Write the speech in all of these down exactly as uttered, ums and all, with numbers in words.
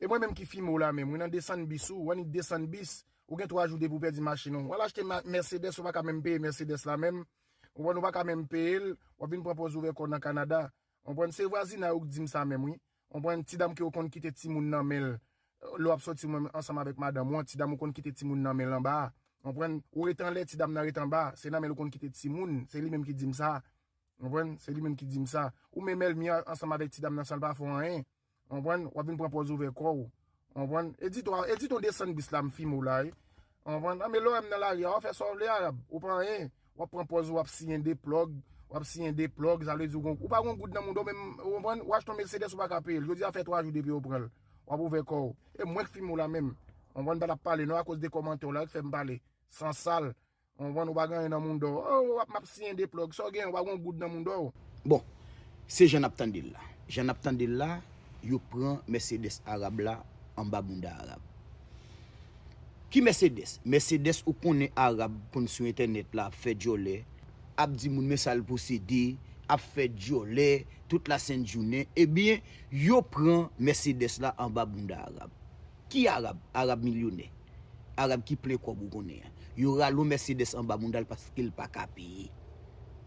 E mwen menm ki fime w la menm, wi, nan desann bis ou, w annik desann bis, ou gen twa jou depi w pèdi machin ou. W al achte ma- Mercedes, ou pa ka menm peye Mercedes la menm. Ou konprann, ou pa ka menm peye l, w ap vin pran pòz ouvè kò w nan Kanada. Ou konprann, se vwazinay ou k di m sa menm, wi. Ou konprann, ti dam ke ou konn kite timoun nan men l, lè w ap sòti ou menm ansanm avèk madanm ou an, ti dam ou konn kite timoun nan men l anba a. Ou konprann, ou rete anlè, ti dam nan rete anba a, se nan men l ou konn kite timoun, se li menm ki di m sa. Ou konprann, se li menm ki di m sa. Ou menm èlmi an ansanm avèk ti dam nan san l pa fè w anyen. Ou konprann, w ap vin pran pòz ouvè kò w. Ou konprann, edit w, edit w desann bis la, m fime w la, wi. Ou konprann, anben lè w wè m nan lari a, w ap fè sa w vle, Arab, ou pa anyen. W ap pran pòz ou, w ap siyen de plòg, w ap siyen de plòg, sa vle di ou gon- ou pa gon goud nan mouda w menm, ou konprann, w achte yon Mercedes ou pa ka peye l. Jodi a fè twa jou depi yo pran l. W ap ouvè kò w. E mwen k fime w la menm. Ou konprann, m pa t ap pale non, akoz de kòmantè w la ki fè m pale. San sal. Ou konprann, ou pa gen anyen nan mouda w. Oh, w ap m ap siyen de plòg, sa w gen, ou pa gon goud nan mouda w. Bon, se jan n ap tande l la. Jan n ap tande l la, yo pran Mercedes Arab la anba bounda Arab. Ki Mercedes? Mercedes ou konnen Arab konn sou entènèt la ap fè djòlè, ap di moun men sa l posede, ap fè djòlè tout lasent jounen. Ebyen, yo pran Mercedes la anba bounda Arab. Ki Arab? Arab milyonè. Arab ki plen kòb ou konnen an. Yo rale yon Mercedes anba bounda l paske l pa ka peye.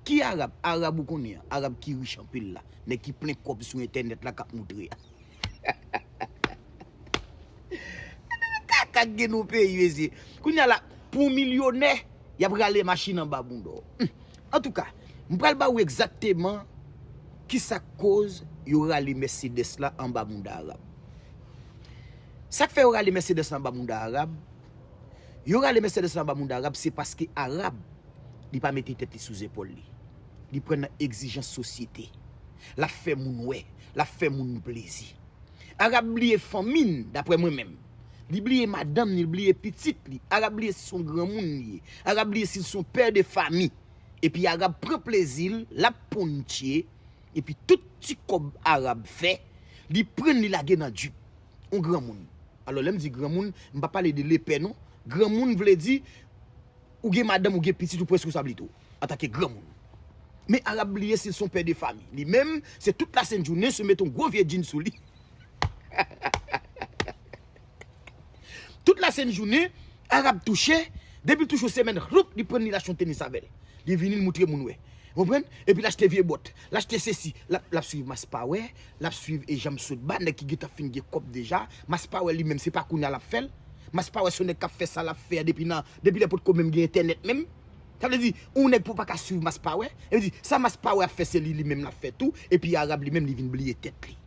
Ki Arab? Arab ou konnen an. Arab ki rich anpil la. Nèg ki plen kòb sou entènèt la k ap moutre a. Kaka k gen nan peyi, mesye. Kounye a la, pou yon milyonè, y ap rale machin anba bounda w. Hmm. Antouka, m pral ba ou egzakteman kisa k koz yo rale Mercedes la anba bounda Arab. Sa k fè yo rale Mercedes la anba bounda Arab? Yo rale Mercedes la anba bounda Arab, se paske Arab, li pa mete tèt li sou zepòl li. Li pran nan egzijans sosyete. L ap fè moun wè, l ap fè moun plezi. Arab bliye fanmi n, daprè mwen menm. Li bliye madanm ni, li bliye pitit li. Arab bliye si se yon granmoun li ye. Arab bliye si l se yon pè de fami. Epi Arab pran plezi l, l ap ponche. Epi tout ti kòb Arab fè, li pran l, li lage nan djip. Yon granmoun. Alò, lè m di granmoun, m pa pale de lepè non. Granmoun vle di, ou gen madanm, ou gen pitit, ou pran reskonsablite w antanke granmoun. Men Arab bliye si l se yon pè de fami. Li menm, se tout lasent jounen, se mete yon gwo vye djin sou li. Tout lasent jounen, Arab touche, depi l touche yon semèn, hloup, li pran li l achte yon tenis avè l. Li vini, l moutre moun wè. Ou konprann? Epi l achte vye bòt, l achte sesi, l ap, l ap swiv Mass Power, l ap swiv e Janm Sotba, nèg ki gentan fin gen kòb deja. Mass Power li menm, se pa kounye a l ap fè l. Mass Power se yon nèg k ap fè sa l ap fè a depi nan, depi lè potko menm gen entènèt menm. Sa vle di, yon nèg pou pa ka swiv Mass Power, e vle di, sa Mass Power ap fè, se li, li menm l ap fè tou, epi Arab li menm, li vin bliye tèt li.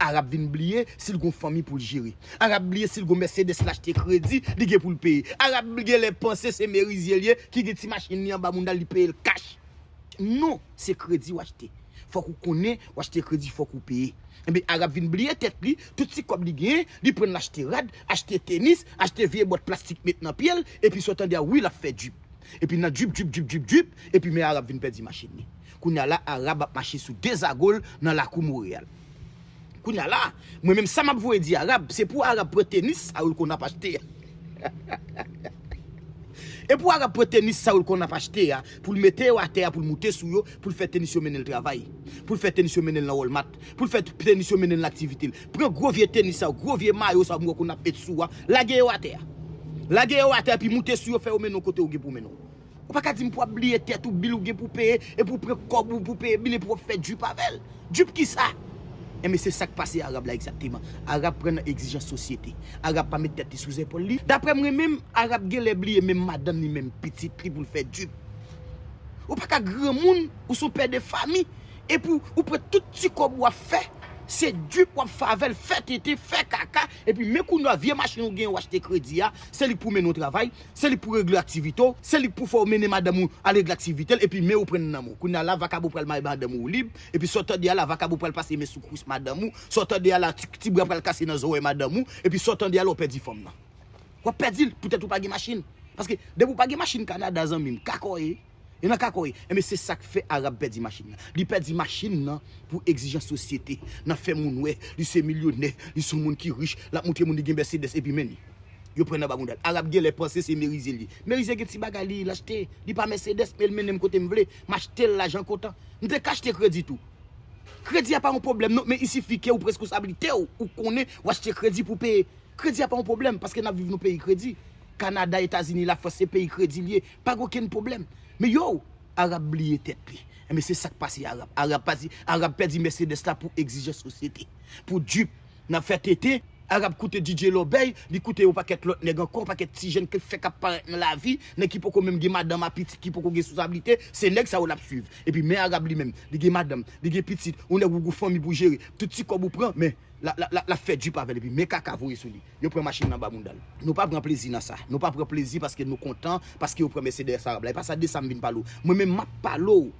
Arab vin bliye si l gon fanmi pou l jere. Arab bliye si l gon Mercedes l achte kredi, li gen pou l peye. Arab genlè panse se merizye l ye, ki gen ti machin li anba bounda l, li peye l kach. Non, se kredi w achte. Fòk ou konnen, w achte kredi, fòk ou peye. Enben, Arab vin bliye tèt li, tout ti kòb li genyen, li pran l achte rad, achte tenis, achte vye bòt plastik met nan pye l, epi sa w tande a, wi, l ap fè djip. Epi nan djip, djip, djip, djip, djip, epi men Arab vin pèdi machin li. Kounye a la, Arab ap mache sou dezagol nan lakou Monreyal. Kounye a la, mwen menm sa m ap voye di Arab, se pou Arab pran tenis sa yo l konn ap achte a. E pou Arab pran tenis sa yo l konn ap achte a, pou l mete yo atè a, pou l moute sou yo, pou l fè tenis yo mennen l travay, pou l fè tenis yo mennen l nan Walmart, pou l fè tenis yo mennen l nan aktivite l. Pran gwo vye tenis sa yo, gwo vye mayo sa yo m wè konn ap met sou a, lage yo atè a. Lage yo atè a, epi moute sou yo, fè yo mennen w kote yo gen pou mennen w. Ou pa ka di m pou w ap bliye tèt ou, bil ou gen pou peye, epi w pran kòb ou pou peye bil, epi w ap fè djip avè l. Djip kisa? Enben, se sa k pase Arab la egzakteman. Arab pran nan egzijans sosyete. Arab pa met tèt li sou zepòl li. Daprè mwen menm, Arab genlè bliye menm madanm li, menm pitit li pou l fè djip. Ou pa ka granmoun, ou se yon pè de fami, epi w, ou pran tout ti kòb w ap fè, se djip w ap fè avè l, fè tete, fè kaka, epi men kounye a vye machin ou genyen w achte kredi a, se li k pou mennen w travay, se li k pou regle aktivite w, se li k pou fè w mennen madanm ou al regle aktivite l, epi men ou pran nan men w. Kounye a la, vakabon pral mare madanm ou lib, epi sa w tande a la, vakabon pral pase men sou kwis madanm ou, sa w tande a la, ti, ti bra pral kase nan zòrèy madanm ou, epi sa w tande a la, w pèdi fanm nan. W ap pèdi l, poutèt ou pa gen machin. Paske, depi w pa gen machin Kanada, zanmi m, kaka w ye. E nan kaka w ye. Enben, se sa k fè Arab pèdi machin nan. Li pèdi machin nan pou egzijans sosyete, nan fè moun wè, li se milyonè, li se yon moun ki rich, l ap moutre moun li gen Mercedes, epi men li. Yo pran nan ba bounda l. Arab genlè panse se merizye l ye. Merizye gen ti bagay li, l achte. Li pa Mercedes, men l mennen m kote m vle. M achte l lajan kontan. M te ka achte kredi tou. Kredi a pa yon pwoblèm non, men il suffit ke ou pran reskonsablite w, ou konnen w achte kredi pou peye. Kredi a pa yon pwoblèm, paske n ap viv nan peyi kredi. Kanada, Etazini, Lafrans, se peyi kredi l ye. Pa gen okenn pwoblèm. Men yo, Arab bliye tèt li. Enben, se sa k pase Arab. Arab pati, Arab pèdi Mercedes la pou egzijans sosyete. Pou Jeep, n ap fè tete. Arab koute D J Lobey, li koute yon pakèt lòt nèg ankò, yon pakèt ti jèn ke fèk ap parèt nan lavi, nèg ki poko menm gen madanm a pitit, ki poko gen responsablite, se nèg sa yo l ap swiv. Epi men Arab li menm, li gen madanm, li gen pitit, yon nèg ou gon fanmi pou jere, tout ti kòb ou pran, men l ap, l ap, l ap, l ap fè Jeep avè l, epi men kaka voye sou li. Yo pran machin nan ba bounda l. Nou pa pran plezi nan sa. Nou pa pran plezi paske nou kontan, paske yo pran Mercedes Arab la. E pa sa de sa m vin pale w. Mwen menm m ap pale w.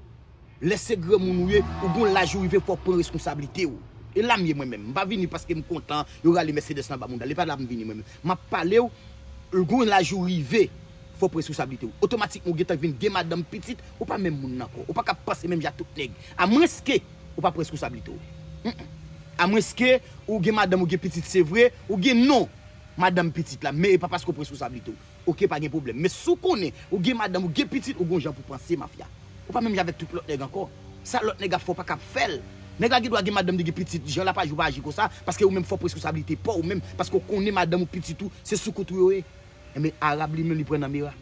Lè se granmoun ou ye, ou gon laj ou rive, fò w pran reskonsablite w. E la m ye mwen menm. M pa vini paske m kontan, yo rale Mercedes nan ba bounda l. E pa la m vini mwen menm. M ap pale w, gon laj ou rive, fò w pran reskonsablite w. Otomatikman, ou gentan vin gen madanm, pitit, ou pa menm moun nan ankò. Ou pa ka panse menm jan ak tout nèg. Amwenske ou pa pran reskonsablite w. Mm, mm. Amwenske ou gen madanm, ou gen pitit, se vre, ou gen non madanm, pitit la, men e pa paske w pran reskonsablite w. Oke, pa gen pwoblèm. Men si w konnen ou gen madanm, ou gen pitit, ou gon jan pou panse, mafya. Ou pa menm jan avèk tout lòt nèg ankò. Sa lòt nèg ap fè, w pa kab fè l. Nèg la gen dwa gen madanm, li gen pitit, jan l ap aji, ou pa aji konsa, paske ou menm fò w pran reskonsablite pa w menm, paske w konnen madanm ou, pitit ou, se sou kont ou yo ye. Enben, Arab li menm, li pran nan mera.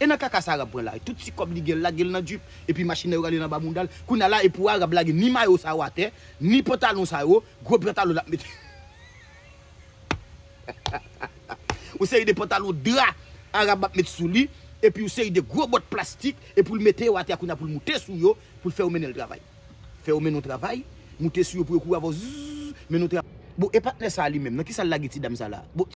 E nan kaka sa Arab pran la, tout ti kòb li gen, l lage l nan Jeep, epi machin nan yo rale l anba bounda l. Kounye a la, e pou Arab lage ni mayo sa yo atè, ni pantalon sa yo, gwo pantalon l ap mete. Yon seri de pantalon dra Arab ap met sou li, epi yon seri de gwo bòt plastik, epi l mete yo atè kounye a pou l moute sou yo, pou l fè yo mennen l travay. Fè yo mennen w travay, moute sou yo pou yo kouri avè w, zzz, mennen w travay. Bon, e patnè sa a li menm, nan kisa l lage ti dam sa la? Bon,